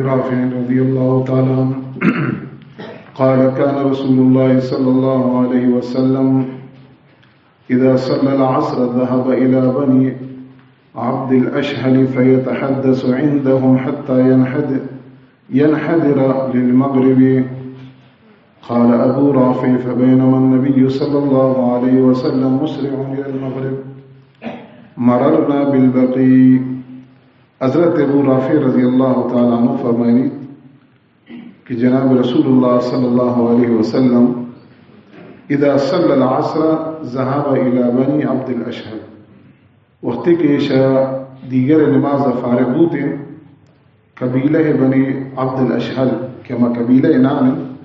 رافع رضي الله تعالى عنه قال: كان رسول الله صلى الله عليه وسلم إذا صلى العصر ذهب إلى بني عبد الأشهل فيتحدث عندهم حتى ينحد-، ينحدر للمغرب. قال أبو رافع: فبينما النبي صلى الله عليه وسلم مسرع إلى المغرب مررنا بالبقيع. حضرت ابو رافع رضی اللہ تعالی عنہ فرمائنیت کہ جناب رسول اللہ صلی اللہ علیہ وسلم اذا صلی العصر ذهب الى بنی عبد الاشهل، وقتی کہ ایشا دیگر نماز فارغ بوتیں، قبیلہ بنی عبد الاشهل کہ ہما قبیلہ نام انت،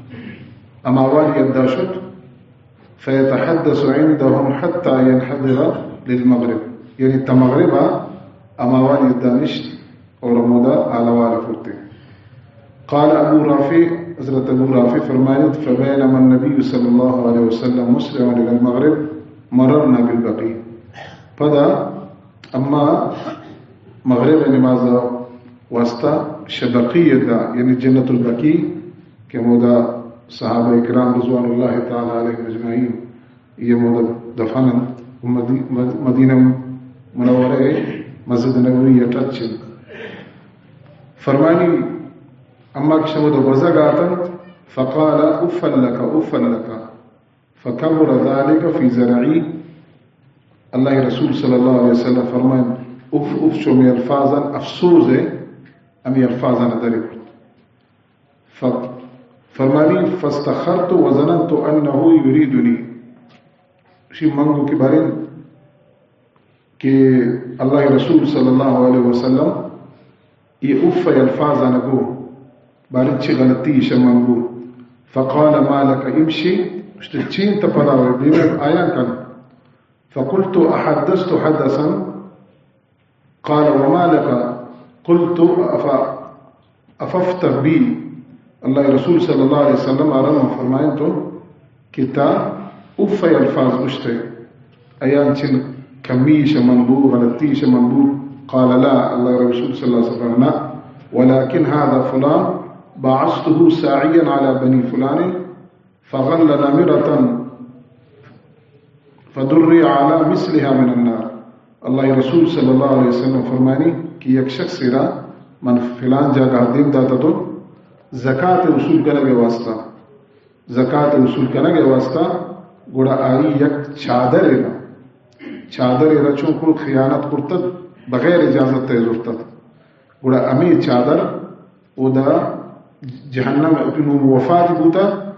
ہما والی ادا شت، فیتحدث عندهم حتی ینحدر للمغرب، یعنی تا مغربا ہما والی ادا نشت اور ہمودا حال احوال پرتے۔ قال ابو رافع، حضرت ابو رافع فرمائیت، فبینما النبی صلی اللہ علیہ وسلم مسرع الی المغرب مررنا بالبقیع۔ پدا اما مغرب نماز واسطہ شہ بقیع دا، یعنی جنت البقیع، کہ ہمودا صحابہ کرام رضوان اللہ تعالی علیہم اجمعین یہ ہمودا دفن انت، مدی-، مد-، مدینہ منورہ مسجد نبوی ٹچ انت۔ فرمانی، اما کہ ہمودا بزگ آتنت، فقال: اف لک، اف لک، فکبر ذلک فی ضرعی۔ اللہ رسول صلی اللہ علیہ وسلم فرمائن، اف، اف چو ہمے الفاظاں افسوز ہے، ہمے الفاظاں درے۔ ف-، فرمانی، فاستخرت وظننت انه یریدنی۔ شی منگو کہ باریں کہ اللہ رسول صلی اللہ علیہ وسلم یہ اف الفاظ نگو، باریں چی غلطی شہ منگو۔ فقال: ما لک، امشی، اشتے چین تپدا ہوئے، بیمے آیا کن۔ فقلت: احدثت حدثا؟ قال: وما لك؟ قلت: أف-، أففت بي؟ اللہ رسول صلی اللہ علیہ وسلم آرا من فرمائنت کہ تا اف الفاظ گشتے، ایان چن کمی شہ من بو، غلطی شہ من بو؟ قال: لا، اللہ رسول صلی اللہ علیہ وسلم، نہ، ولكن هذا فلان بعثته ساعيا على بني فلان فغل نمرة فدري على مثلها من النار۔ اللہ رسول صلی اللہ علیہ وسلم فرمانی کہ یک شخص را من فلان جاگہ دیم داتا تو زکات وصول کنگ واسطہ، زکات وصول کنگ واسطہ، گڑا آئی یک چادر را، چادر را چون کو خیانت کرتت، بغیر اجازت تے زرتت، گڑا ہمے چادر اودا جہنم، نوں وفات بوتا،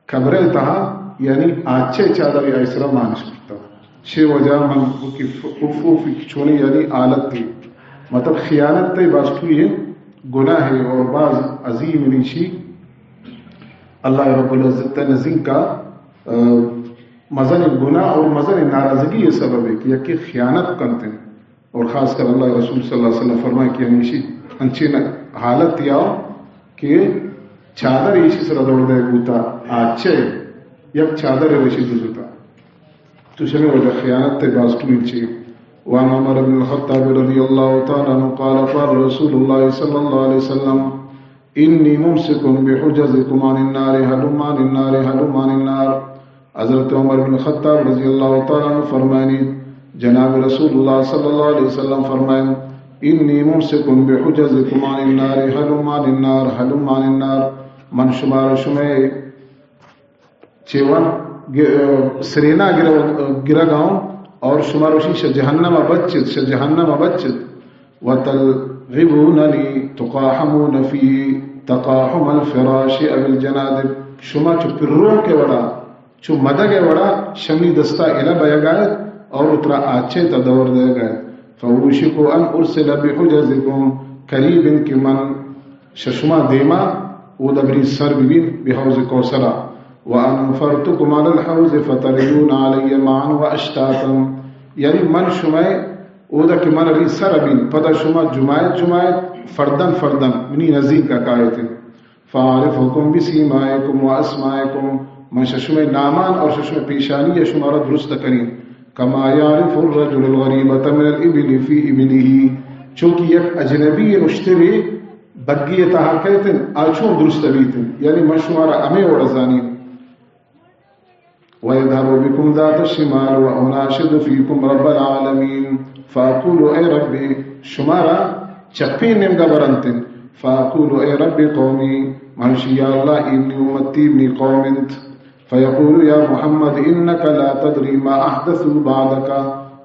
قبرے تہا، یعنی آچے چادر آئی سرا مانش کرتا۔ چے وجہ من کہ اف، اف چونی یعنی حالت تھی، مطلب خیانت تے باز کوئی گناہ ہے اور باز عظیم ریشی اللہ رب العزت نزدیک کا، آ، مزن گناہ اور مزن ناراضگی یہ سبب ہے کہ یکی خیانت کنتے ہیں۔ اور خاص کر اللہ رسول صلی اللہ علیہ وسلم فرمائے کہ ہمیشی انچین حالت یاو کہ چادر ایشی سر دور دے بوتا، آچے یک چادر ایشی دوزتا۔ تو شمی وجہ خیانت تے باز ٹویل چی۔ وعن عمر بن الخطاب رضی اللہ تعالی عنہ قال قال رسول اللہ صلی اللہ علیہ وسلم: إني ممسك بحجزكم عن النار، هلم عن النار، هلم عن النار۔ حضرت عمر بن خطاب رضی اللہ تعالی عنہ فرمائنی، جناب رسول اللہ صلی اللہ علیہ وسلم فرمائن، إني ممسك بحجزكم عن النار، هلم عن النار، هلم عن النار۔ من شمار شمے چیوان گ-، سرینا گرو-، گرگاؤں اور شمار وشی شہ جہنم بچت، شہ جہنم بچت۔ وتلغبونني تقاحمون في تقاحم الفراش أو الجنادب۔ شما چو پروں کے وڑا، چو مدگ وڑا شمی دستا الہ بیگایت اور اترا آچے تا دور دیگایت۔ فأوشك أن أرسل بحجزكم، قریب ان کہ من شہ شما دیما اودا برین سر ببین بحوض کوثرا۔ وأن انفرتكم على الحوض فتردون علي معا وأشتاتا۔ یعنی من شمئے اودا کہ من ری سر بین، پدا شما جماعت جماعت، فردن فردن منی نزدیک کایت۔ فأعرفكم بسيماكم وأسماءكم، من شہ شمئے نامان اور شہ شمئے پیشانی شمارا درست کنین۔ كما يعرف الرجل الغريبة من الإبل في إبله، چونکہ یک اجنبی اشتری بگی ءِ تہا کئیت انت، آ چون درست بیت انت، یعنی من شمارا ہمے وڑ زانیں۔ وَيَذْهَبُ بِكُمْ ذَاتَ الشِّمَالِ وَأُنَاشِدُ فِيكُمْ رَبَّ الْعَالَمِينَ، فَأَقُولُ، اے ربی، شمارا چپیں نیمگا برنت انت۔ فَأَقُولُ، اے ربی قَوْمِي، من شی یا اللہ، اے منی امتی، منی قوم انت۔ فَيَقُولُ يَا مُحَمَّدُ إِنَّكَ لَا تَدْرِي مَا أَحْدَثُوا بَعْدَكَ،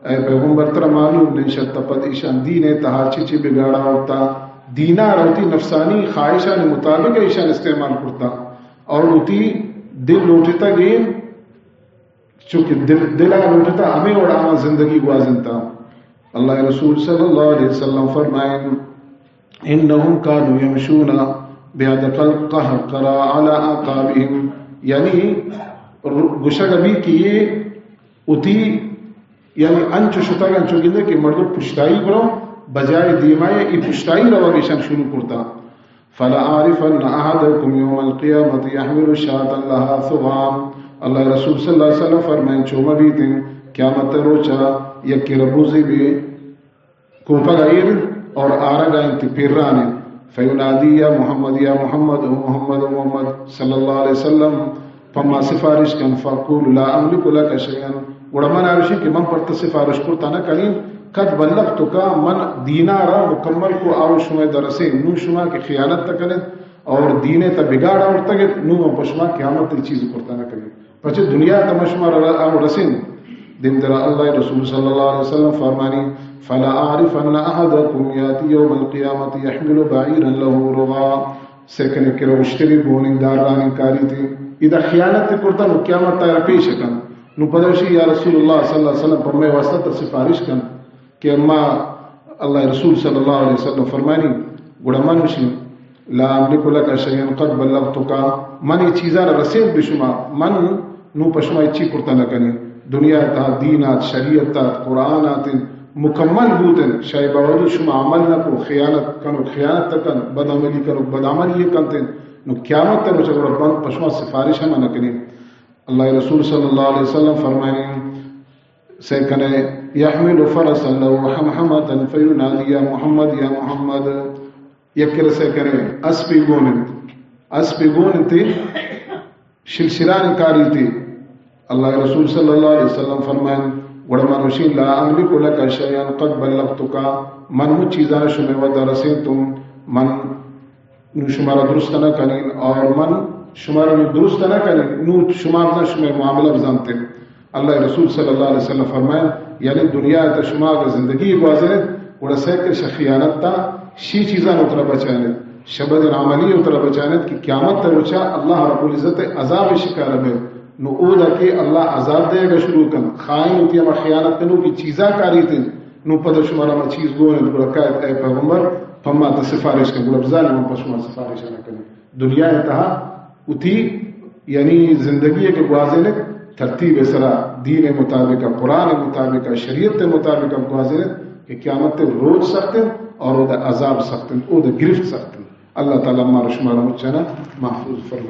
اے پیغمبر، ترا معلوم نہ انت شہ تپد ایشاں دین ءِ تہا چی چی بگاڑا آورتا۔ دین ءَ را وتی نفسانی خواہشانی مطابق ایشاں استعمال کرتا اور وتی دل لوٹتگ انت، چونکہ دل، دل ءَ لوٹتا ہمے وڑ آہاں زندگی گوازینتا۔ اللہ ءِ رسول صلی اللہ علیہ وسلم فرمائیں، إِنَّهُمْ كَانُوا يَمْشُونَ بِأَدْقَى الْقَهْقَرَى عَلَى أَعْقَابِهِمْ، یعنی ر-، گوشگ بیت کہ اے وتی، یعنی انچو شتگ انت، چو گندے کہ مردم پشتائی برو، بجائے دیمائی، اے پشتائی روگ ایشان شروع کرتا۔ فَلَأَعْرِفَنَّ أَحَدَكُمْ يَوْمَ الْقِيَامَةِ يَحْمِلُ شَاةً لَهَا ثُوَامٌ۔ اللہ ءِ رسول صلی اللہ علیہ وسلم فرمائیں، چو مہ بیت انت قیامت ءِ روچا یکے ربوزے بے کوپگ ءَ ایر انت اور آرگ ءَ انت پیران انت۔ فَيُنَادِي يَا مُحَمَّدُ، يَا مُحَمَّدُ، او محمد، او محمد صلی اللہ علیہ وسلم۔ پہ ما سفارش کن، فَأَقُولُ لَا أَمْلِكُ لَكَ شَيْئًا، گڑا من آ گوشیں کہ من پر تہ سفارش کرتا نہ کنیں، قَدْ بَلَّغْتُكَ، من دین ءَ را مکمل کو آ شمئے در رسیں، نوں شما کہ خیانت تہ کنیت اور دین ءِ تہ بگاڑ آورتگ ات، نوں من پہ شما قیامت ءِ چیز کرتا نہ کنیں۔ پچے دنیا ءِ تہ من شمارا آ رسیں۔ دیمترا اللہ ءِ رسول صلی اللہ علیہ وسلم فرمانی، فَلَأَعْرِفَنَّ أَحَدَكُمْ يَأْتِي يَوْمَ الْقِيَامَةِ يَحْمِلُ بَعِيرًا لَهُ رُغَاءُ۔ سیکنیں کرا اشتری گونیں دار رانیں کاریت، ادا خیانت کرتا، نوں قیامت ءَ را پیش کنت۔ نوں پدا گوشی، یا رسول اللہ صلی اللہ علیہ وسلم، پہ مئے واسطہ تہ سفارش کن۔ کہ اما اللہ ءِ رسول صلی اللہ علیہ وسلم فرمانی، گڑا من گوشیں، لَا أَمْلِكُ لَكَ شَيْئًا قَدْ بَلَّغْتُكَ، من اے چیزاں را رسینت بہ شما، من نوں پہ شما ہچی کرتا نہ کنیں۔ دنیا ءِ تہا دین آت، شریعت آت، قرآن آت انت، مکمل بوت انت، شہ اے باوجود شما عمل نہ کو، خیانت کنو، خیانت کن، بدعملی کنو، بدعملی کنت انت، نوں قیامت ءِ روچ ءَ گڑا من پہ شما سفارش ہم نہ کنیں۔ اللہ ءِ رسول صلی اللہ علیہ وسلم فرمانی، سیکنئے، يحمل فرسا له حمحمة فينادي يا محمد يا محمد۔ یک کرا سیکنئے، اسپے گون انت۔ اسپے گون انت، شلشلانی کاریت۔ اللہ ءِ رسول صلی اللہ علیہ وسلم فرمائیں، گڑا من گوشیں، لا أملك لك شيئا قد بلغتك، من ہچ چیزاں شمئے ودا رسینتوں، من نوں شمارا درست نہ کنیں، اور من شمارا نوں درست نہ کنیں، نوں شما بزاں شمئے معاملہ بزانتے۔ اللہ ءِ رسول صلی اللہ علیہ وسلم فرمائیں، یعنی دنیا ءِ تہ شما اگر زندگی گوازینت، گڑا سیکر شہ خیانت تا شی چیزاں وترا بچائینت، شہ بدعملی وترا بچائینت کہ قیامت ءِ روچا اللہ رب العزت ءِ عذاب ءِ شکار بئے۔ نوں اودا کہ اللہ عذاب دئیگا شروع کن، خائن وتی ہما خیانت کنوکی چیزا کاریت انت، نوں پدا شمارا ہما چیز گون انت، گڑا کائیت اے پیغمبر، پہ ما تہ سفارش کن، گڑا بزاں من پہ شما سفارش نہ کنیں۔ دنیا ءِ تہا وتی، یعنی زندگی ءَ کہ گوازینت، ترتیب ءِ سرا، دین ءِ مطابق، قرآن ءِ مطابق، شریعت ءِ مطابق گوازینت کہ قیامت ءِ روچ سخت انت اور اودا عذاب سخت انت، اودا گرفت سخت انت۔ اللہ تعالی مارا شمارا مچانا محفوظ فرمائے۔